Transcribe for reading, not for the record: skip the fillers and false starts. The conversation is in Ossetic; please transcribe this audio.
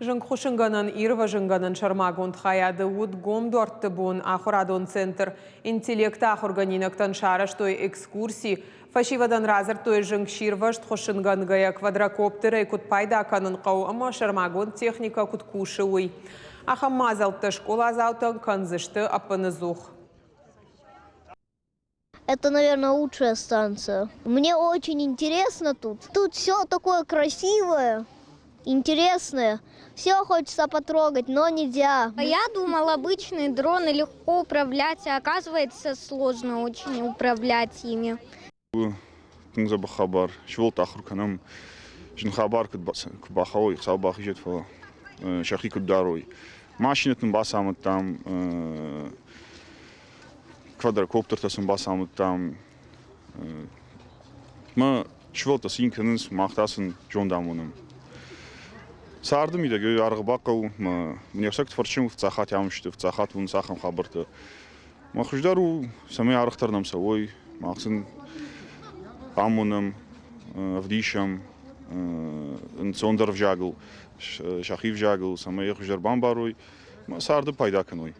Зынгхуысынгӕнӕн-ирвӕзынгӕнӕн сӕрмагонд хайады уыд гом дуӕртты бон. Ахуырадон центр «Интеллект» ахуыргӕнинӕгтӕн сарӕзтой экскурси. Фӕсивӕдӕн радзырдтой зынгсирвӕзт хуыссынгӕнгӕйӕ квадрокоптерӕй куыд пайда кӕнын хъӕуы ӕмӕ сӕрмагонд техникӕ куыд кусы, уый. Ахӕм мадзӕлттӕ скъоладзаутӕн кӕндзысты ӕппыныдзух. Это, наверное, лучшая станция. Мне очень интересно тут. Тут все такое красивое, интересное. Все хочется потрогать, но нельзя. Я думал, обычные дроны легко управлять, а оказывается, сложно очень управлять ими. Тынг дзӕбӕх хабар. Сывӕллӕтты ахуыр кӕнӕм. Зын хабар куыд бахауой, Хуыцау бахизӕд, фӕлӕ сӕхи куыд дарой. Машинӕтӕн бацамыдтам, квадрокоптертӕ сын бацамыдтам. Мӕ сывӕллӕттӕ цин кӕнынц, мах та сын зонд амонӕм. Царды мидӕг аргъ бахъӕуы, мӕ не фсӕгты фӕрсчын фыццаг ам сты, фыццаг хатт уынынц ахӕм хабӕрттӕ. Мӕ хуыздӕр у, цӕмӕй арӕхдӕр нӕм цӕуой, мах сын амонӕм, ӕвдисӕм ӕнцондӕр ӕвзагыл, сӕхи ӕвзагыл, цӕмӕй хуыздӕр бамбарой, ӕмӕ царды пайда кӕной.